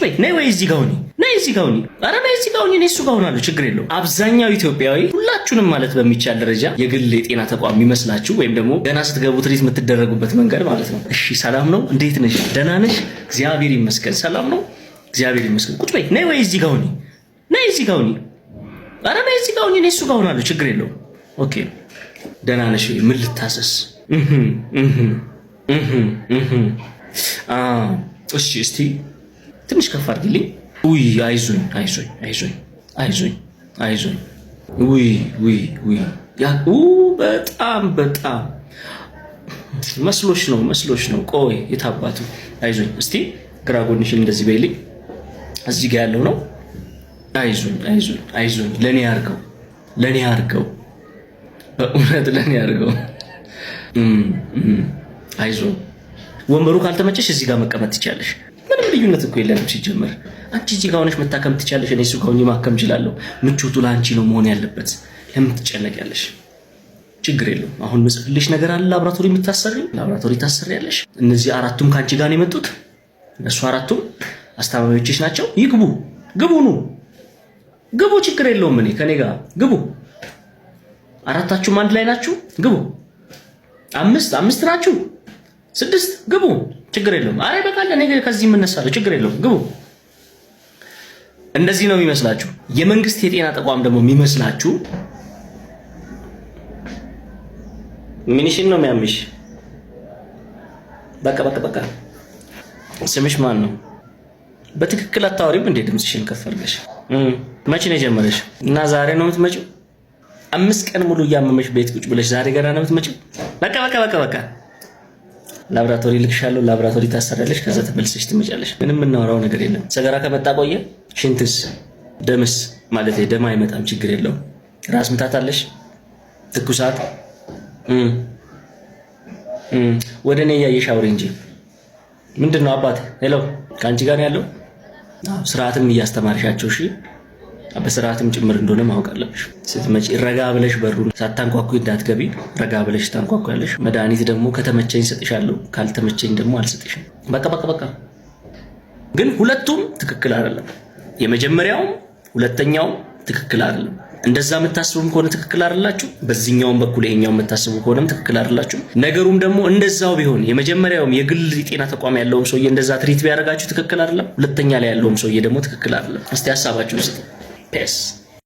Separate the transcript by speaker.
Speaker 1: በይ፣ ነይ ወይ እዚህ ጋር ሁኚ፣ ነይ እዚህ ጋር ሁኚ፣ ኧረ ነይ እዚህ ጋር ሁኚ፣ እኔ እሱ ጋር ሆናለሁ፣ ችግር የለውም። አብዛኛው ኢትዮጵያዊ ሁላችሁንም ማለት በሚቻል ደረጃ የግል የጤና ተቋም የሚመስላችሁ ወይም ደግሞ ገና ስትገቡ treat የምትደረጉበት መንገድ ማለት ነው። እሺ ሰላም ነው፣ እንዴት ነሽ? ደህና ነሽ? እግዚአብሔር ይመስገን ሰላም ነው፣ እግዚአብሔር ይመስገን። ቁጭ በይ፣ ነይ ወይ እዚህ ጋር ሁኚ፣ ነይ እዚህ ጋር ሁኚ፣ ኧረ ነይ እዚህ ጋር ሁኚ፣ እኔ እሱ ጋር ሆናለሁ፣ ችግር የለውም። Okay ደህና ነሽ? ምን ልታዘዝ? እሺ እስቲ ትንሽ ከፍ አድርጊልኝ። ውይ አይዞኝ አይዞኝ አይዞኝ አይዞኝ አይዞኝ። ውይ ውይ ውይ በጣም በጣም መስሎሽ ነው መስሎሽ ነው። ቆይ የታባቱ አይዞኝ። እስቲ ግራ ጎንሽን እንደዚህ በይልኝ። እዚህ ጋር ያለው ነው። አይዞኝ አይዞኝ አይዞኝ። ለኔ አድርገው ለኔ አድርገው በእውነት ለኔ አድርገው። አይዞኝ። ወንበሩ ካልተመቸሽ እዚህ ጋር መቀመጥ ትችያለሽ። ምንም ልዩነት እኮ የለንም ሲጀመር። አንቺ እዚህ ጋር ሆነሽ መታከም ትችያለሽ፣ እኔ እሱ ጋር ሆኜ ማከም እችላለሁ። ምቾቱ ለአንቺ ነው መሆን ያለበት። ለምን ትጨነቂያለሽ? ችግር የለውም። አሁን ምጽፍልሽ ነገር አለ። ላብራቶሪ የምታሰሪ ላብራቶሪ ታሰሪያለሽ። እነዚህ አራቱም ከአንቺ ጋር ነው የመጡት። እነሱ አራቱም አስታማሚዎችሽ ናቸው። ይግቡ፣ ግቡ፣ ኑ ግቡ። ችግር የለውም። እኔ ከኔ ጋር ግቡ። አራታችሁም አንድ ላይ ናችሁ። ግቡ። አምስት አምስት ናችሁ። ስድስት ግቡ። ችግር የለውም። አይ በቃ እኔ ከዚህ የምነሳለሁ። ችግር የለውም። ግቡ። እንደዚህ ነው የሚመስላችሁ። የመንግስት የጤና ተቋም ደግሞ የሚመስላችሁ ምንሽን ነው የሚያምሽ? በቃ በቃ በቃ። ስምሽ ማን ነው? በትክክል አታወሪም እንዴ? ድምፅሽን ከፍ አድርገሽ። መቼ ነው የጀመረሽ? እና ዛሬ ነው የምትመጪው? 5 ቀን ሙሉ እያመመሽ ቤት ቁጭ ብለሽ ዛሬ ገና ነው የምትመጪው? በቃ በቃ በቃ በቃ። ላብራቶሪ ልክሻለሁ። ላብራቶሪ ታሰሪያለሽ። ከዛ ተመልሰሽ ትመጫለሽ። ምንም የምናወራው ነገር የለም። ሰገራ ከመጣ ቆየ። ሽንትስ፣ ደምስ ማለት ደም አይመጣም፣ ችግር የለውም። ራስ ምታት አለሽ? ትኩሳት? ወደ እኔ እያየሽ አውሪ እንጂ ምንድን ነው አባት? Hello፣ ከአንቺ ጋር ያለው ስርዓትም እያስተማርሻቸው እሺ፣ በስርዓትም ጭምር እንደሆነ ማወቅ አለብሽ። ስትመጪ ረጋ ብለሽ በሩን ሳታንኳኩ እንዳትገቢ፣ ረጋ ብለሽ ታንኳኩ ያለሽ። መድኃኒት ደግሞ ከተመቸኝ ሰጥሻለሁ፣ ካልተመቸኝ ደግሞ አልሰጥሽም። በቃ በቃ በቃ። ግን ሁለቱም ትክክል አይደለም። የመጀመሪያውም ሁለተኛውም ትክክል አይደለም። እንደዛ የምታስቡም ከሆነ ትክክል አይደላችሁ። በዚህኛውም በኩል ይሄኛው የምታስቡ ከሆነም ትክክል አይደላችሁ። ነገሩም ደግሞ እንደዛው ቢሆን የመጀመሪያውም የግል የጤና ተቋም ያለውም ሰውዬ እንደዛ treat ቢያደርጋችሁ ትክክል አይደለም። ሁለተኛ ላይ ያለውም ሰውዬ ደግሞ ትክክል አይደለም። እስቲ ሀሳባችሁን ስጡ። Peace.